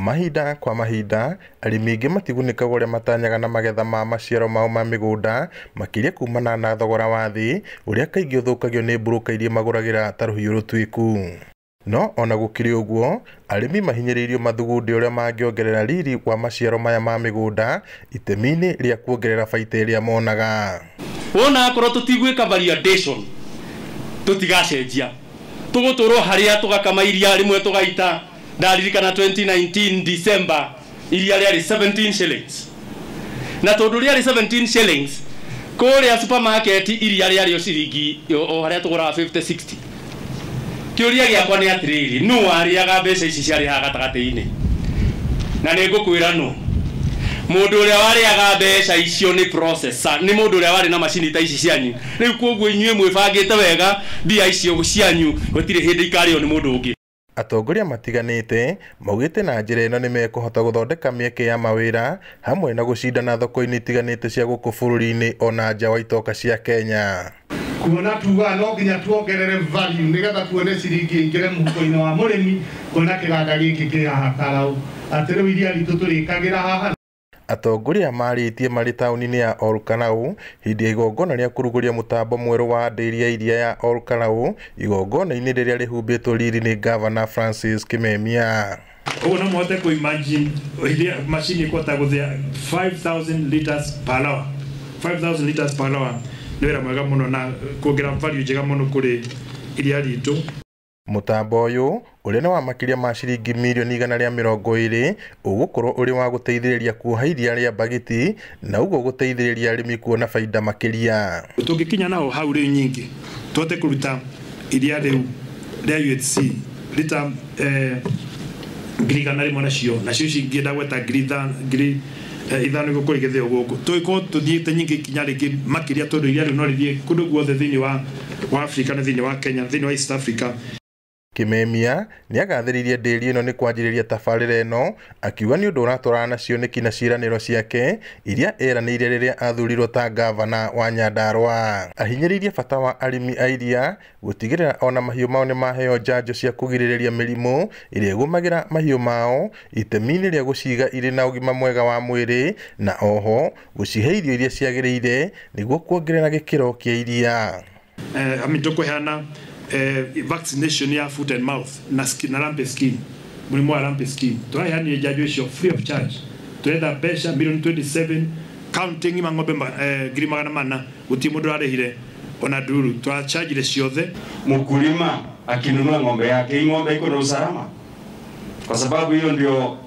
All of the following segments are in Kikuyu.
Mahinda kwa mahinda arĩmi aingĩ matigunĩkaga ũrĩa matanyaga na magetha ma maciaro mao ma mĩgũnda, makĩria kumana na thogora wa thĩ ũrĩa kaingĩ ũthũkagio nĩ mburũka iria magũragĩra ta rũhiũ rũtuĩku. No ona gũkĩrĩ ũguo, arĩmi mahinyĩrĩirio mathugunde ũrĩa mangĩongerera riri wa maciaro maya ma mĩgũnda itemi-inĩ rĩa kuongerera baita ĩrĩa monaga. Wona akorwo tũtigwĩka validation tũtigacenjia, tũgũtũrwo harĩa tũgakama iria rĩmwe tũgaita. Ndaririkana 2019 December iria rĩarĩ 17 shillings, na tondũ rĩarĩ 17 shillings kũrĩa supermarket iria rĩarĩ o ciringi o harĩa tũgũraga 50 60. Kĩũria gĩakwa nĩ atĩrĩrĩ, nũ warĩaga mbeca ici ciarĩ haha gatagatĩ-inĩ? Na nĩ ngũkwĩra nũ. Mũndũ ũrĩa warĩaga mbeca icio nĩ processor, nĩ mũndũ ũrĩa warĩ na macini ta ici cianyu. Rĩu koguo inyuĩ mwĩbangĩte wega, mbia icio cianyu gũtirĩ hĩndĩ ikarĩo nĩ mũndũ ũngĩ. Atongoria matiganĩte maugĩte na njĩra ĩno nĩmekũhota gũthondeka mĩeke ya mawĩra hamwe na gũcindana thoko-inĩ itiganĩte cia gũkũ bũrũri-inĩ ona nja wa itoka cia Kenya. Kuona tuga no nginya tuongerere value nigetha tuone ciringi ingire mũhuko-inĩ wa mũrĩmi, kuona kĩganda gĩkĩ kĩ haha Karau atĩ rĩu iria ritũ tũrĩkagĩra haha. Atongoria marĩtie marĩ taũni-inĩ ya Ol Kalou hĩndĩ ya igongona rĩa kũrugũria mũtambo mwerũ wa ndĩri ya iria ya Ol Kalou, igongona-inĩ rĩrĩa rĩhumbĩtwo riri nĩ Gavana Francis Kimemia. Ũguo no mũhote kũ imagine iria macini ĩkũhota gũthĩa 5000 liters per hour. 5000 liters per hour nĩ wĩra mwega mũno na kuongerera value njega mũno kũrĩ iria ritũ. Mũtambo ũyũ ũrĩa nĩ wa makĩria ma ciringi mirioni 120 ũgũkorwo ũrĩ wa gũteithĩrĩria kuoha iria rĩa mbagiti na ũguo gũteithĩrĩria arĩmi kuona baida makĩria. Tũngĩkinya nao hau rĩu nyingĩ tũhote kũruta iria rĩu rĩa UHC lita 100,000 nacio ici ingĩenda gweta 5,000 gũkũ igĩthĩo gũkũ tũgĩkorwo tũthiĩte nyingĩ ikinya rĩngĩ makĩria, tondũ iria rĩu no rĩthiĩ kũndũ guothe thĩinĩ wa Africa na thĩinĩ wa Kenya, thĩinĩ wa East Africa. Kimemia nĩagathĩrĩirie ndĩri ĩno nĩ kwanjĩrĩria tabarĩra ĩno, akiuga nĩ ũndũ ũratwarana na cioneki na ciĩranĩro ciake iria eranĩire rĩrĩa athurirwo ta gavana wa Nyandarua. Ahinyĩrĩirie bata wa arĩmi a iria gũtigĩrĩra ona mahiũ mao nĩmaheo njanjo cia kũgirĩrĩria mĩrimũ ĩrĩa ĩgũmagĩra mahiũ mao itemi-inĩ rĩa gũciga irĩ na ũgima mwega wa mwĩrĩ na oho gũcihe irio iria ciagĩrĩire nĩguo kuongerera gĩkĩro kĩa iria. Tũkũheana vaccination ya foot and mouth na skin, na lumpy skin, mũrimũ wa lumpy skin. Tũraheanire njanjo icio free of charge. Tũretha mbeca milioni 27 county ng'ima ng'ombe 400,000, gũtirĩ mũndũ ũrarĩhire ona ndururu, tũrachargire ciothe. Mkulima akinunua ng'ombe yake, hii ng'ombe iko na usalama, kwa sababu hiyo ndio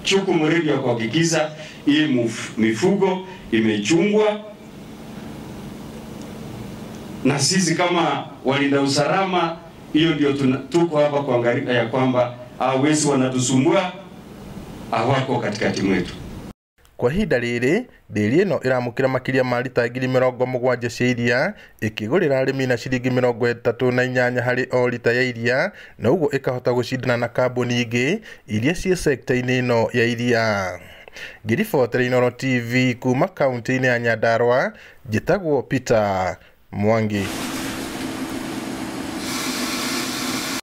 jukumu letu ya kuhakikisha hii mifugo imechungwa, na sisi kama walinda usalama, hiyo ndio tuko hapa kuangalia ya kwamba hawezi wanatusumbua, hawako katikati mwetu. Kwa ihinda rĩrĩ, ndĩri ĩno ĩramũkĩra makĩria ma lita 70,000 cia iria ĩkĩgũrĩra arĩmi na ciringi 38 harĩ o lita ya iria, na ũguo ĩkahota gũcindana na kambuni ingĩ iria ciĩ sekta-inĩ ĩno ya iria. Ngĩribotera Inooro TV kuma kaunti-inĩ ya Nyandarua, njĩtagwo Peter Mwangi.